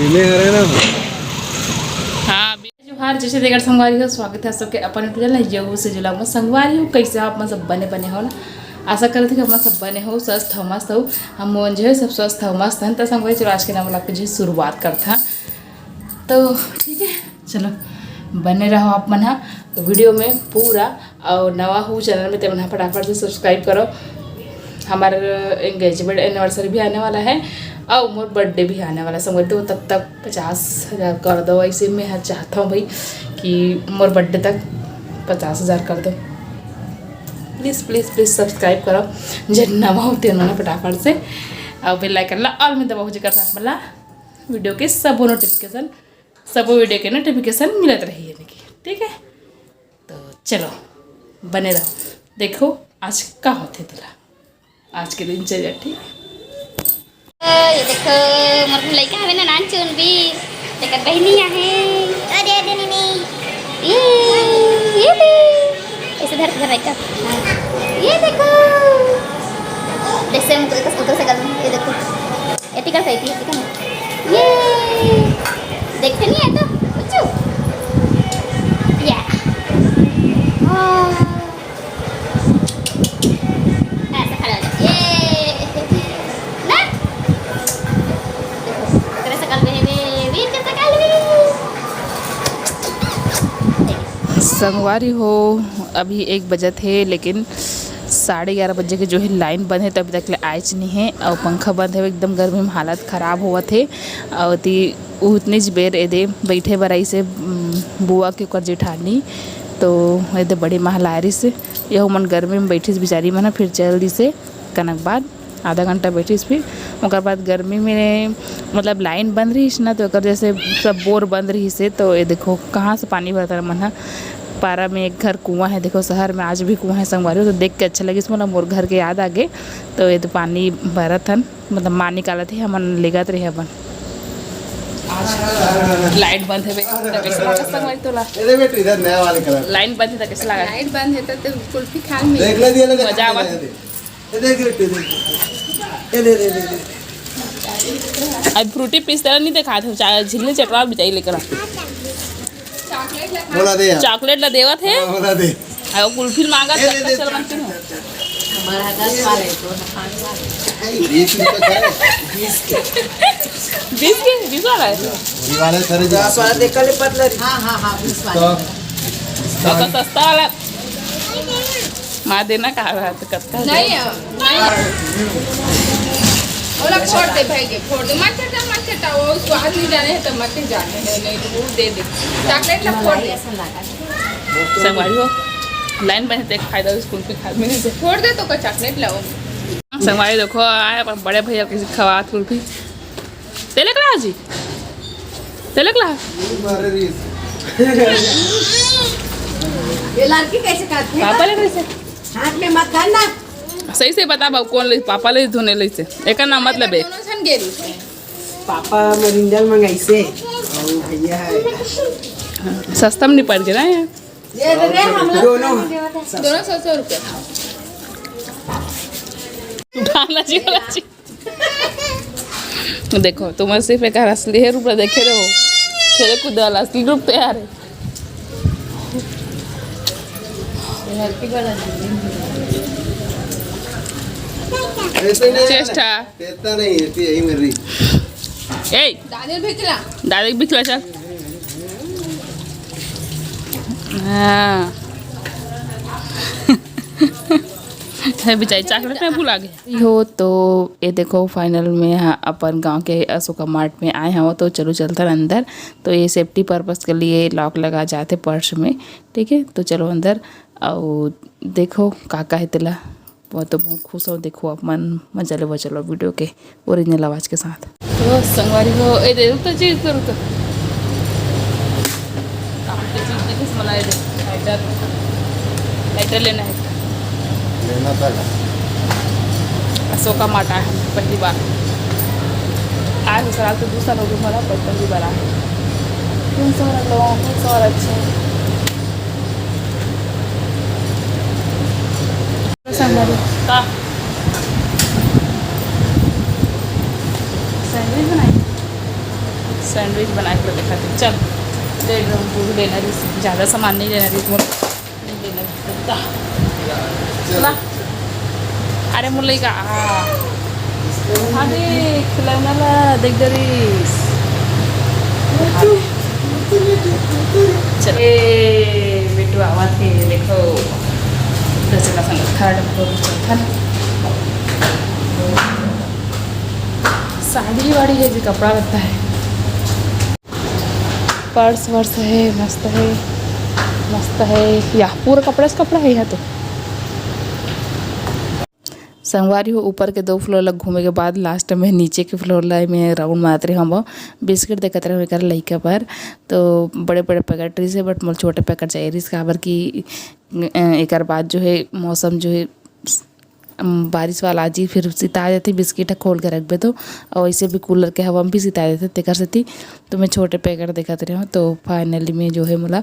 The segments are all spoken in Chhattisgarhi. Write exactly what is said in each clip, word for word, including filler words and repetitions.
ले रहे ना। हाँ, जोहार, जय छत्तीसगढ़ संगवारी हो, स्वागत है सबके अपन YouTube चैनल यहू से जुला में। संगवारी हो, कैसे हो आप मन? सब बने बने हो ना? आशा करत हूँ कि अपन सब बने हो, स्वस्थ हो, मस्त हो। हम मन जो है सब स्वस्थ हो, मस्त हन। तो संगवारी, चलो आज के नवा vlog के जो है शुरुआत करत हन। तो ठीक है, चलो बने रहो आप मन हा वीडियो में पूरा। और नवा हो चैनल में, ते मन हा फटाफट से सब्सक्राइब करो। हमार एंगेजमेंट एनिवर्सरी भी आने वाला है और मोर बर्थडे भी आने वाला है संगवारी। तो तब तक पचास हज़ार कर दो। ऐसे मैं हा चाहता हूँ भाई कि मोर बर्थडे तक पचास हज़ार कर दो। प्लीज प्लीज प्लीज सब्सक्राइब करो, जन नवा होते उन्होंने फटाफट से। और बेल आइकन ला ऑल में दबाओ, जेकर से आप मन ला वीडियो के सबो नोटिफिकेशन, सबो वीडियो के नोटिफिकेशन मिलत रही है कि, ठीक है। तो चलो बने रहो, देखो आज का होथे तेला, आज के दिनचर्या, ठीक। ओ, ये देखो, मोर लइका हवे ना, नानचुन भी, तेकर बहिनी आहे। अरे, अरे, नहीं, नहीं। ये, ये दे। ऐसे धर, धर, रख। हाँ। ये देखो। जैसे हम ऊपर से, ऊपर से कर, ये देखो। एती कर, एती, एती कर। ये। देखते नहीं है तो, उच्चू। या। हाँ। ऐसा खड़ा हो जा। ये। ना? देखो, तेरे सकल में, वीर के सकल में। संगवारी हो, अभी एक बजत हे, लेकिन साढ़े ग्यारह बजे के जो है लाइन बंद हे, तो अभी तक ले आएच नहीं है। और पंखा बंद है, एकदम गर्मी में हालत खराब होवत हे। और ती उतनेच बेर एदे बैठे बर आइसे, उम, बुआ के ओकर जेठानी, तो एदे बड़ी महलारिस, यहू मन गर्मी में बैठिस बिचारी मन, फिर चल दिसे कनक बाद आधा घंटा बैठिस। फिर ओकर बाद गर्मी में, मतलब, लाइन बंद रहिस ना, तो एकर जैसे सब बोर बंद रहिस हे। तो ये देखो, कहाँ से पानी भरत हे मन ह। पारा में एक घर कुआं है, देखो, शहर में आज भी कुआं है संगवारी हो। तो देख के अच्छा लगिस मोला, मोर घर के याद आ गे। तो ये तो पानी भरत हन, मतलब, माँ निकालत हे, हमन लेगत रहे अपन। आज लाइट बंद है बे, तो कैसे लागत संगवारी तोला? ये देख बेटी, इधर नया वाले कलर। लाइन बंद है तो कैसे लागत? लाइट बंद है तो, तो कुल्फी खा में देख ले दिया, ले, मजा आवत। ये देख बेटी, देख। ये ले, ले, ले, ले। अब फ्रूटी पीस तरह नहीं दिखात हूँ, चा-, झिल्ली चटवा बिचाई लेकर आ। बोला दे यार। चॉकलेट ला देवत हे। हाँ, बोला दे। अउ कुल्फी मांगत, ए, दे, दे, चल बनती हूँ। हमारा दस वाले को, पाँच वाले। बीस रुपए का है। बीस के, बीस वाला है। ये वाले सारे दस वाला देख ले पतला। हाँ, हाँ, हाँ, बीस वाला। तो तो सस्ता वाला। माँ देना कहा रहा तो कब का? नहीं, नहीं। ओला फोड़ दे भाई के, फोड़ दे। मत चटा, मत चटा, वो स्वाद नहीं जाने है तो मत ही जाने, नहीं, नहीं तो वो दे दे। चॉकलेट ला फोड़ दे। संगवारी हो, लाइन बने तो एक फायदा, स्कूल पे खा मिल से। फोड़ दे तो का चॉकलेट लाओ। संगवारी देखो, आए अपन बड़े भैया किसी खवात कुल्फी। तेलक ला जी, तेलक ला। मारे रीस। ये लड़की कैसे करते हैं? पापा ले कैसे? हाथ में मत धरना। सही से बता बाबू, कौन ले, पापा ले धोने ले से? एकर नाम मतलब है। दोनों झन गेल। पापा मरिंडल मंगाइसे। और भैया है। सस्ता में निपट गया ना ये। ये तो रे, हम लोग दोनों। दोनों सौ सौ रुपया। उठाना जी वाला जी। देखो, तुम सिर्फ एक असली है रूप देखे रहो, खेले कूदे वाला असली रूप तैयार है। ऐसे ही नहीं चेष्टा। इतना नहीं है, यही मेरी। ए, दादी भिखला। दादी भिखला, चल। हाँ। है बेचारी, चॉकलेट में भुला गए। हो तो ये देखो, फाइनल में हाँ, अपन गांव के अशोका मार्ट में आए हवं, तो चलो चलथन अंदर। तो ये सेफ्टी पर्पस के लिए लॉक लगा जाते पर्स में, ठीक है। तो चलो अंदर, और देखो का का है तेला। वो तो बहुत खुश हो, देखो आप मन मजा लेवो, चलो वीडियो के ओरिजिनल आवाज के साथ। तो संगवारी हो, ए दे रुक तो जी, रुक तो, रुक तो। काम के चीज देखिस मला ए दे, लाइटर, लाइटर लेना है। लेना था का? अशोका मार्ट आए हम पहली बार। आए ससुराल तो दो साल हो गए मला, पर पहली बार आए। तीन सौ वाला लो, तीन सौ वाला अच्छा है। संगवारी। का? सैंडविच बनाई? सैंडविच बना के देखा थे। चल, ले लो, तू भी लेना रहिस, ज़्यादा सामान नहीं लेना रहिस मोर, नहीं लेना रहिस कुत्ता। चला। अरे मुल्लई का, आ। हाँ देख, खिलौना ला देख डरिस। चल। ए, बेटू आवत हे, देखो। तो चला संग, थर्ड फ्लोर पर था। साड़ी वाड़ी है जी, कपड़ा लगता है। पर्स वर्स है, मस्त है, मस्त है। या पूरा कपड़ा से कपड़ा है यहाँ तो। संगवारी हो, ऊपर के दो फ्लोर ला घूमे के बाद लास्ट में नीचे के फ्लोर ला में राउंड मारत रहे हम। बिस्किट देखत रहे एकर लइका पर, तो बड़े बड़े पैकेट रहिस हे, बट मोला छोटे पैकेट चाहिए रहिस, काबर कि अ, एकर बाद जो है मौसम जो है अम, बारिश वाला आ जी, फिर सिता जाथे, बिस्किट ह खोल के रखबे तो, और वैसे भी कूलर के हवा में भी सिता जाथे, तेकर सेती तो मैं छोटे पैकेट देखत रहे हूँ। तो फाइनली में जो है मोला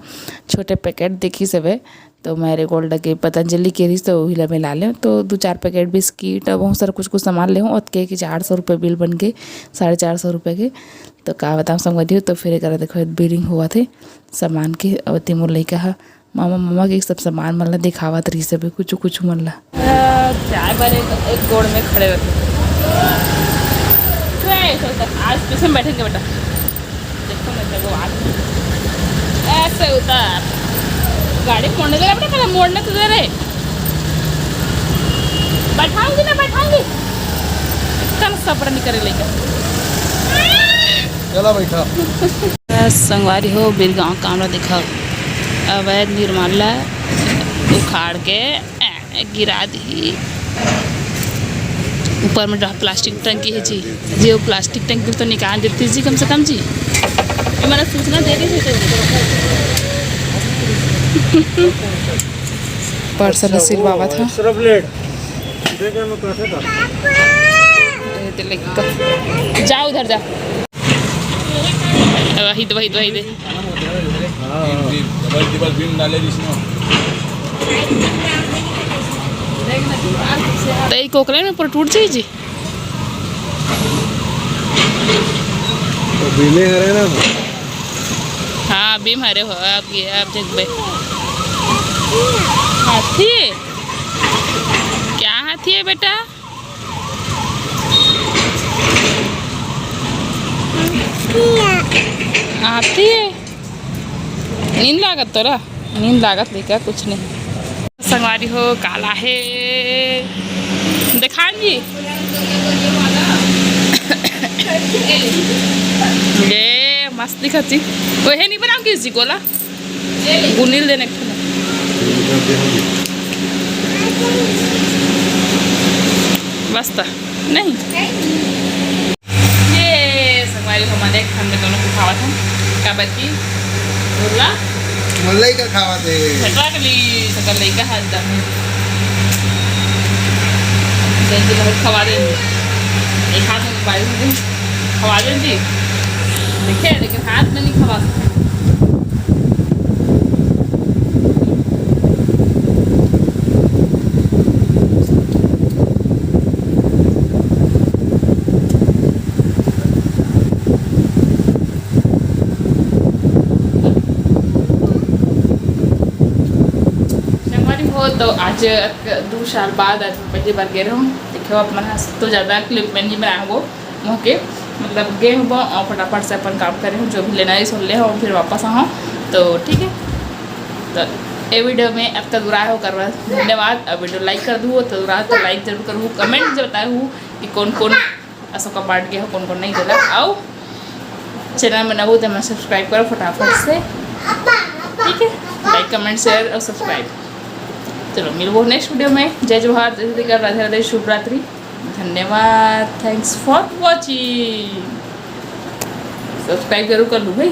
छोटे पैकेट देखिस हवे, तो मैरीगोल्ड के पतंजलि के रहिस, तो वही ला मैं ला लें। तो दो चार पैकेट बिस्किट और बहुत सारा कुछ कुछ सामान ले हूँ, ओतके के चार सौ रुपये बिल बन के, साढ़े चार सौ रुपये के। तो का बताऊँ संगवारी हो, तो फिर एकरा देखो बिलिंग हुआ थे सामान के, और ते मोर लइका ह मामा, मामा के सब सामान मन ला दिखावत रहिस हवे, कुछु, कुछु मन ला। अ, चाय बर एक, एक गोड़ में खड़े होके। तो ऐसे होता है, आज पीछे में बैठेंगे बेटा। देखो ना, चलो आज ऐसे होता है। गाड़ी मोड़ने दे रहा बेटा, पहले मोड़ने तो दे रहे। बैठाऊंगी ना, बैठाऊंगी। इतना सब्र नहीं करे लेकर। चला बैठा। संगवारी हो, बिरगांव काम ला देखा, अवैध निर्माण ला उखाड़ के, ए, गिरा दी। ऊपर में डहा प्लास्टिक टंकी है जी, जी वो प्लास्टिक टंकी तो निकाल देती जी, कम से कम जी, ये मैंने सूचना दे दी थी। पर्सन सिलवावत है। ए, ते लेके तो जा, उधर जा। वही दे, वही दे, वही दे। डबल टिबल बीम डाले इसमें। तो ये कोकरे में पर टूट जाई जी। तो बीमे हरे ना। हाँ, बीम हरे हो, आप ये, आप देखबे। हाथी? क्या हाथी है बेटा? आती है। नींद लागत तोरा? नींद लागत लेका कुछ नहीं। संगवारी हो, काला है। दिखान जी। ये मस्त दिखत जी। वही नहीं बनाओ किसी गोला? गुनील देने के। बस त नहीं। ये संगवारी हो, मजा एक ठंड में दोनों को खावा था। का बची? बोला? मलई का खावा थे। भेटवा के ली, सकल लइका हाल दा। जल्दी बहुत खवा दे। एक हाथ में मोबाइल दे। खवा दे जी। देखिए, लेकिन हाथ में नहीं खवा सकते। संगवारी हो, तो आज दू साल बाद आज मैं पहली बार गे रहूँ। देखो, आप मन ह तो ज़्यादा क्लिप में नहीं बनाए हो मोके, मतलब गे हूँ और फटाफट से अपन काम करे हूँ, जो भी लेना है सो ले हूँ, फिर वापस आऊँ। तो ठीक है, तो ये वीडियो में अब तक बुरा हो करवा धन्यवाद। अब वीडियो लाइक कर दू, तो बुरा तो लाइक जरूर करू, कमेंट जताए हूँ कि कौन कौन अशोका पार्ट गे हो, कौन कौन नहीं गेला। आओ चैनल में नवो तो मैं सब्सक्राइब करो फटाफट से, ठीक है, लाइक कमेंट शेयर और सब्सक्राइब। चलो मिलबो नेक्स्ट वीडियो में। जय जोहार, जय छत्तीसगढ़, राधे राधे, शुभ रात्रि, धन्यवाद, thanks for watching। सब्सक्राइब जरूर कर लूँ भाई।